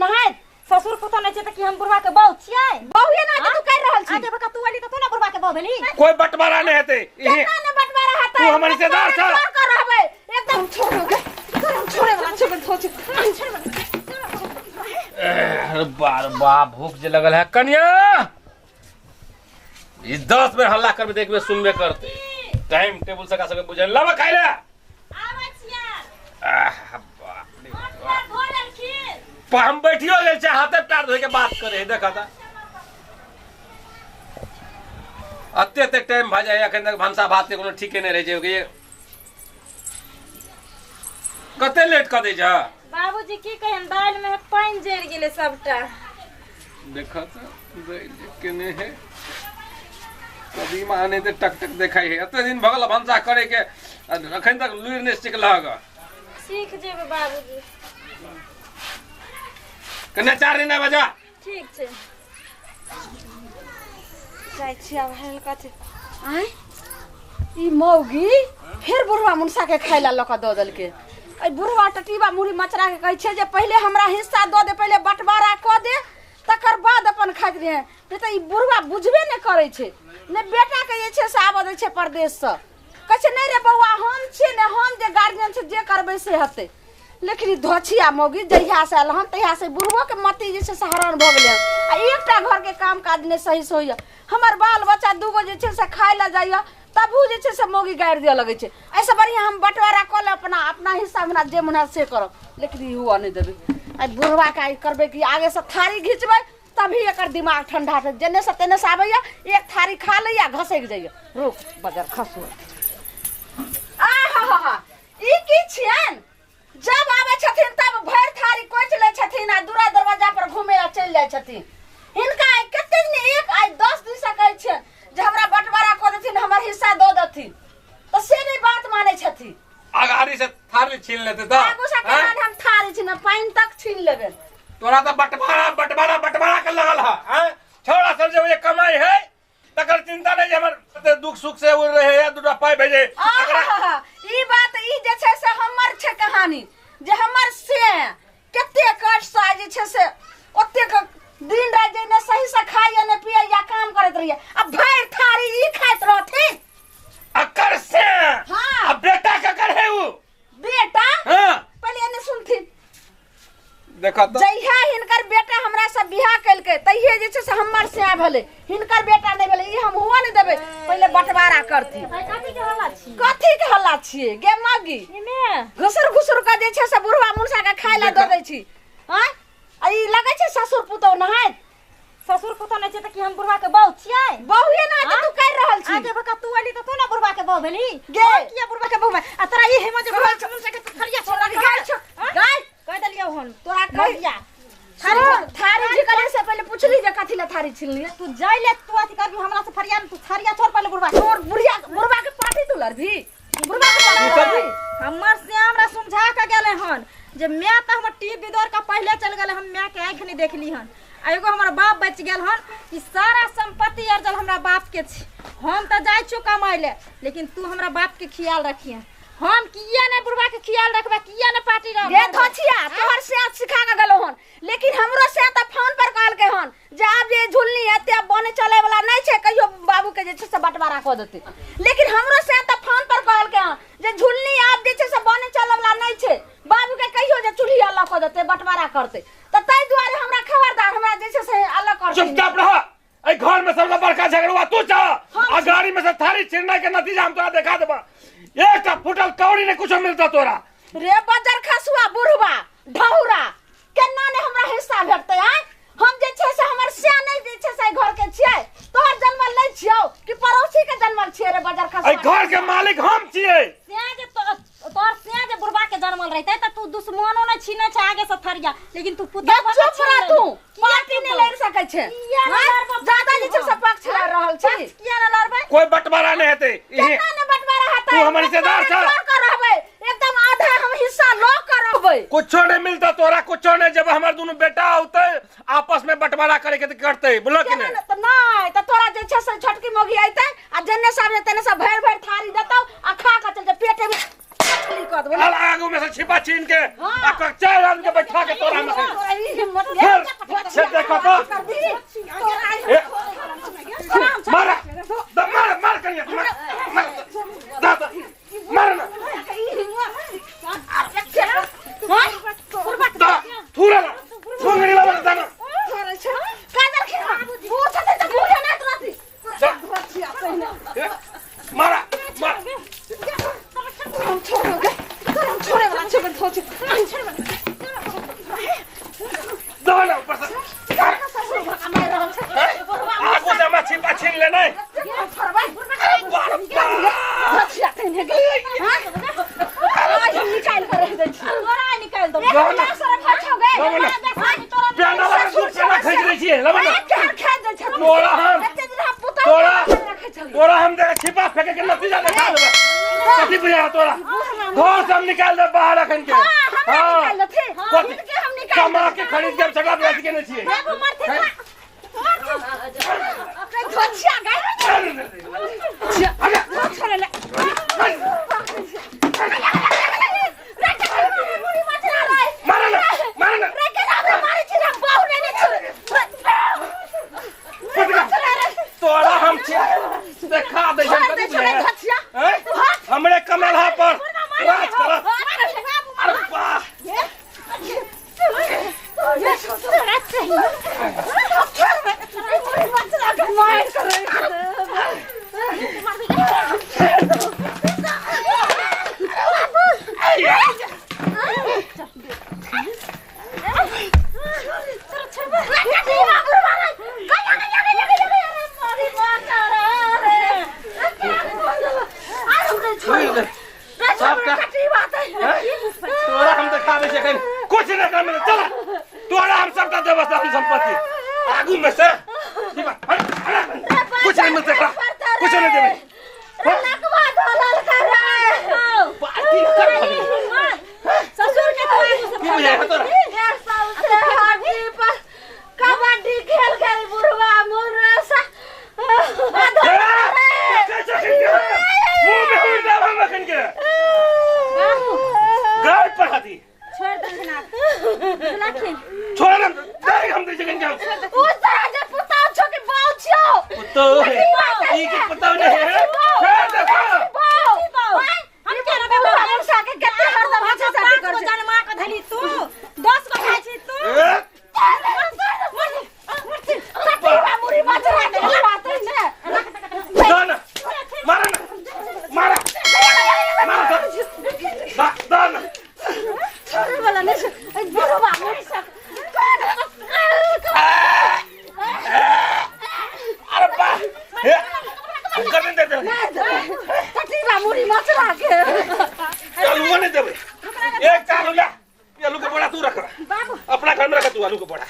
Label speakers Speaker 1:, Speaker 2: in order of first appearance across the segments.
Speaker 1: नहायत।
Speaker 2: ससुर पुतोह नहि छै तऽ की हम बुढ़वा के बहू छियै?
Speaker 1: बहुए ना तू कर रहल छी।
Speaker 2: आगे बका तू वाली तऽ तू ना बुढ़वा के बहू भेली।
Speaker 3: कोई बंटवारा नहीं हेतै। इहे
Speaker 1: केना ने बंटवारा हेतै?
Speaker 3: तू हमर हिस्सेदार छह।
Speaker 1: बंटवारा कर रहबै एकदम छोड़ गे, हम छोड़े वाला छेबे सोच, हम छोड़े वाला।
Speaker 3: अरे बार बा, भूख जे लगल है कनिया। ई 10 बेर हल्ला करबे तऽ एक बेर सुनबे करते। टाइम टेबुल से का सबके बुझल लावा खाइ ले।
Speaker 2: आबै छियै।
Speaker 3: आह, बाप रे
Speaker 2: हाथ
Speaker 3: बाप।
Speaker 2: पैर धो लेलखिन।
Speaker 3: हम बैठियो गेल छै, हाथे पैर धोइ के बात करे है। देखा ता अते अते टाइम भऽ जाइ, एखन तक भनसा भात के कोनो ठीके नहि रहै छै। कि कते लेट कऽ दै छै।
Speaker 2: बाबूजी की कहियन, दालि में पानि जरि गेलै सबटा।
Speaker 3: देखा तऽ दालि जे केने है, कदीमा आने तऽ टक टक देखाइ है। एते दिन भऽ गेल भनसा करे के, एखन तक लुरि नहि सिखलक।
Speaker 2: सीख जेबै बाबूजी।
Speaker 3: कने चार दिन बजा।
Speaker 2: ठीक छै,
Speaker 1: जाइ छी आब। हेल कथी आँय, ई मौगी फेर बुढ़वा मुनसा के खाय ला लऽ कऽ दऽ देलकै। एहि बुढ़वा टटीबा मुड़ी मचरा के कहै छै जे पहिले हमरा हिस्सा दऽ दे, पहिले बँटवारा कऽ दे, तकर बाद अपन खाइत रहे। नहि तऽ ई बुढ़वा बुझबे नहि करै छै। नहि बेटाके जे छै से आबऽ दै छै परदेशसँ। कहै छै नहि रे बौआ, हम छियै ने, हम जे गार्जियन छै, जे करबै से हेतै। लेकिन ई धोछिया मौगी जहियासँ आयल हन तहियासँ बुढ़बोके मति जे छै से हरान भऽ गेलै हन। आ एकटा घरके काम काज नहि सहीसँ होइए। हमर बाल बच्चा दूगो जे छै से खाय लए जाइए, तबहू जे छै से मौगी गारि दिअ लगै छै। एहिसँ बढ़िआँ हम बँटवारा कऽ लेब, अपना अपना हिस्सा हमरा जे मन हैत से करब, लेकिन ई हुअ नहि देबै। आइ बुढ़बाके आइ करबै कि आगेसँ थारी घिचबै तभी एकर दिमाग ठंडा हेतै। जेने से तेने से आबैया, एक थारी खा लैया, घसकि जाइया। रुक बजर खसू। आ हा हा हा, ई की छियनि? जब आबै छथिन तब भरि थारी कोचि लै छथिन आ दूरा दरवाजा पर घूमे ला चलि जाइ छथिन। हिनका आइ कते दिन, एक आइ 10 दिन से कहै छियनि जे हमरा बंटवारा कऽ देथिन, हमर हिस्सा दऽ देथिन, तऽ से नहि बात मानै छथिन।
Speaker 3: अगाड़ी से थारी छीन लेते तऽ
Speaker 1: आगू से
Speaker 3: हैं?
Speaker 1: केना हम थारी छीन, पानि तक छीन लेबै।
Speaker 3: तोरा तऽ बंटवारा बंटवारा बंटवारा के लगल है, हैं? छौड़ा सब जे कमाई है तकर चिंता नहीं जे हमर एते दुख सुख से उड़ रहे है, दूटा पाई भेजे।
Speaker 1: आहा, ई बात ई जे छै से हमर छै कहानी जे हमर से कते कष्ट से आइ जे छै से ओतेक दिन राति जे ने सही से खाइए ने पिए या काम करैत रहिए, आ भरि थारी ई खाइत रहथिन।
Speaker 3: अकर से
Speaker 1: हाँ।
Speaker 3: आ बेटा ककर है उ?
Speaker 1: बेटा?
Speaker 3: हाँ।
Speaker 1: पहिले एने सुनथिन।
Speaker 3: देखा तऽ।
Speaker 1: जहिया हिनकर बेटा हमरा से बियाह केलकै तहिये जे छै से हमर स्याह भेलै, हिनकर बेटा नहि भेलै। ई हम हुआ नहि देबै, पहिले बंटवारा करथिन।
Speaker 2: भाई, कथी के हल्ला छी?
Speaker 1: कथी के हल्ला छियै गे मगी?
Speaker 2: एमे
Speaker 1: घुसुर घुसुर के जे छै से बुढ़वा मुनसा के खाय ला दऽ दै छी। आँय, आ ई लगै छै ससुर पुतोह नहायत।
Speaker 2: ससुर पुतोह नहि छै तऽ की हम बुढ़वा के बहू छियै?
Speaker 1: बहुए ना तू कर रहल छी।
Speaker 2: आगे बका तू अली तऽ तू ना बुढ़वा के बहू भेली।
Speaker 1: गे।
Speaker 2: हम किया बुढ़वा के बहू भेल? आ तोरा ई हिम्मत जे बुढ़वा के मुंह से के तू थरिया छोड़ा के
Speaker 1: गाय छो गाय।
Speaker 2: कह देलियौ हन।
Speaker 1: तोरा कह
Speaker 2: मरिया।
Speaker 1: थारी थारी झिकले से पहले पूछली जे कथी ला थारी छिनली।
Speaker 2: तू जाय ले, तू अथी करबी हमरा से फरिया, तू थरिया छोड़ पहले बुढ़वा के।
Speaker 1: तोर बुढ़िया बुढ़वा के पार्टी तू लड़भी, बुढ़वा के पार्टी
Speaker 3: तू सब-
Speaker 1: लड़भी।
Speaker 2: हमर से हमरा समझा के गेले हन जे मैं तऽ हमर टीप बिदोर के पहले चल गेले, हम माय के आँखि नहीं देखली हन, आ एगो हमर बाप बचि गेल हन। ई सारा संपत्ति अर्जल हमरा बाप के छी। हम तऽ जाइ छियौ कमाइ ले, लेकिन तू हमरा बाप के ख्याल रखिहे। हम किया नहीं बुढ़वा के ख्याल रखबे, किया नहीं पार्टी रखबे?
Speaker 1: गे धोछिया, तोहर से सिखा के गेलो हन, लेकिन हमरो से तऽ फोन पर कहलकै हन जे आब जे झुलनी एते आब बने चले वाला नहीं छै, कहियो बाबू के जे छै से बंटवारा कऽ देतै। लेकिन हमरो से तऽ फोन पर कहलकै हन जे झुलनी आब जे छै से बने चले वाला नहीं छै, बाबू के कहियो जे चूल्ही अलग कऽ देतै, बंटवारा करतै। तऽ ताहि दुआरे हमरा खबरदार, हमरा जे छै से अलग करतै।
Speaker 3: चुपचाप रह। एहि घर में सबसे बड़का झगड़ुआ तू छह, आ गाड़ी में से थारी छिनने के नतीजा हम तोरा देखा देबा। एकटा फूटल कौड़ी ने कुछो मिलता तोरा।
Speaker 1: रे बजर खसुआ बुढ़वा ढौरा, केना ने हमरा हिस्सा भेटतै? आँय, हम जे छै से हमर से नहि जे छै से एहि घर के छियै, तोहर जनमल नहि छियौ कि पड़ोसी के जनमल छियै रे बजर
Speaker 3: एहि
Speaker 1: खसुआ?
Speaker 3: घर के मालिक हम छियै।
Speaker 2: से जे तोहर से जे बुढ़वा के जनमल रहते तऽ तू दुश्मनो नहि छीनै छै आगे से थरिया, लेकिन तू पुतोह
Speaker 1: गे
Speaker 2: भऽ के
Speaker 1: चुप
Speaker 2: छीन
Speaker 1: रह
Speaker 2: लेलही।
Speaker 1: तू,
Speaker 2: किया
Speaker 1: पार्टी
Speaker 2: चुप
Speaker 1: नहि
Speaker 2: रहू?
Speaker 1: लड़ि सकै छै।
Speaker 2: किया नहि
Speaker 1: हाँ?
Speaker 2: लड़बो?
Speaker 1: ज्यादा जे छै से पक्ष लड़ रहल छी।
Speaker 2: पक्ष किया नहि लड़बै?
Speaker 3: कोई बंटवारा नहीं हेतै। इहे
Speaker 1: केना ने बंटवारा हेतै?
Speaker 3: तू हमर हिस्सेदार छह।
Speaker 1: बंटवारा कर रहबै, एकदम आधा हम हिस्सा लऽ कऽ रहबै।
Speaker 3: कुछो नहीं मिलता तोरा, कुछो नहीं। जब हमर दोनों बेटा औते आपस में बंटवारा करे के त करते, बोलो कि
Speaker 1: केना
Speaker 3: नहीं?
Speaker 1: ने? तऽ नहि तऽ तोरा जे छै से छोटकी मौगी अयतै आ जेने सब तेने सब भरि भरि थारी देतौ आ खा कऽ चलि जेतै, पेटे में मछली कऽ देबौ।
Speaker 3: आगू में से छिपा छीन के
Speaker 1: हाँ।
Speaker 3: आ चार आदमी के बैठा के तोरा में से
Speaker 1: तोरा ई हिम्मत गे।
Speaker 3: कत ए मार द मार मार कनिया मार मार द द मार ना द थूरा ना थुंगड़ी बाबा दा ना जा ए, मारा मार द ना ऊपर से आगू से हमरा छिपा छीन ले नहीं बाप
Speaker 2: निकाल दो
Speaker 3: प्याना लगा दूध प्याना खींच लै छियै लबा ना तोरा हम तोरा तोरा हम देख छिपा फेंके के नतीजा देखा देबै कथी बुझा तोरा घर से हम निकाल दे बाहर अखन के हाँ कथी कमा के खरीद के हम सगला बेच के नहीं छियै मारा ना मारा ना तोरा हम देखा दै छियै कथी बुझा हैं? हमरे कमेलहा पर राज कर अरे वाह सबटा तोरा हम देखा दै छियै एखन कुछ नहि एकरा में चल तोरा हम सबटा देबऽ हम संपत्ति आगू में से ठीक बा, हट, हट, कुछ नहीं मिलते एकरा कुछ नहीं देबै पार्टी कर
Speaker 2: ससुर के तो आगू से
Speaker 3: की बुझाइ है तोरा
Speaker 1: कबड्डी खेल खेल बुढ़वा मुर्रा
Speaker 3: ए, कैसे एखन के? मुँह में उड़ देब हम एखन के गाय पर हाथी
Speaker 2: छोड़ दखिन आब बुझलखिन
Speaker 3: छोड़ ना देख हम दै छियै एखन के हम
Speaker 1: उ सारा जे पुताव छो कि बाउ छियो
Speaker 3: पुतोह है ई के पुतोह नहीं है छोड़ दे
Speaker 1: बाउ
Speaker 2: हम के रहबे
Speaker 1: बुढ़वा मुर्सा के कते हरदम हाथे साथे
Speaker 2: पाँच
Speaker 1: कर
Speaker 2: गो जनमा के धली तू 10 गो खाइ छी तू
Speaker 3: ए,
Speaker 1: मुरी मचरा के बात है ने
Speaker 3: दा ना मारा ना मारा मारा दा दा दा ना
Speaker 1: छोड़े वाला नहीं बुढ़वा मुर्सा
Speaker 3: अरे बा हे कर नहीं देते
Speaker 1: कटीला मुरी मचरा के
Speaker 3: आलू नहीं देबे एक आलू ला ये आलू के बोरा तू रख
Speaker 2: बाबू
Speaker 3: अपना घर में रख तू आलू के बोरा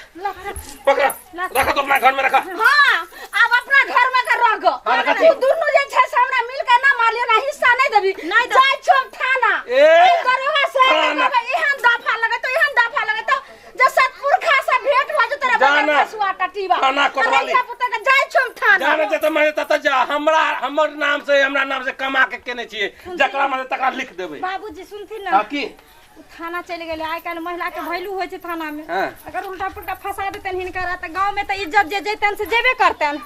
Speaker 3: पकड़ा रख तो अपना घर में रख
Speaker 1: हाँ अब अपना घर में कर रह गो
Speaker 3: हाँ, रखा
Speaker 1: तू
Speaker 3: छी।
Speaker 1: दुनू जे छै से हमरा मिल के ना मारलियो ना हिस्सा नहीं देबी
Speaker 2: नहीं देब।
Speaker 1: जाइ छो थाना
Speaker 3: ए,
Speaker 1: ए दरोगा से
Speaker 3: थाना।
Speaker 1: एहन दफा लगतो एहन दफा लगतो जे सतपुरखा से भेंट भ जेतो रे
Speaker 3: जाना।
Speaker 1: बगर फसुआ टटीवा
Speaker 3: थाना कोतवाली।
Speaker 1: पुत्र के जाइ छो थाना
Speaker 3: जाने जतऽ माने ततऽ जा हमरा हमर नाम से हमरा नाम से कमा के केने छियै जकरा माने तकरा लिख देबै
Speaker 2: बाबूजी सुनथिन ना
Speaker 3: हाँ की
Speaker 2: उ थाना चलि गेलै आइ काल्हि महिला के वैल्यू होइ छै थाना में
Speaker 3: हाँ।
Speaker 2: अगर उल्टा पुल्टा फंसा देतनि हिनकर तऽ गाँव में तऽ इज्जत जे जैतनि से जेबे करतनि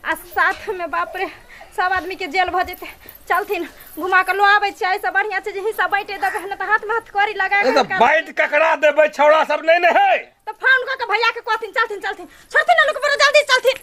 Speaker 2: आ साथ में बाप रे सब आदमी के जेल भऽ जेतै चलथिन घुमा कऽ लऽ आबै छियै एहिसँ बढ़िआँ छै जे हिस्सा बाँटि देबै नहि तऽ हाथ में हथकड़ी लगा
Speaker 3: ए तऽ बाइट ककरा देबै छौड़ा सब नहि ने है
Speaker 2: तऽ फोन कऽ के भैया के कहथिन चलथिन चलथिन छोड़थिन ना लोक बड़ा जल्दी चलथिन।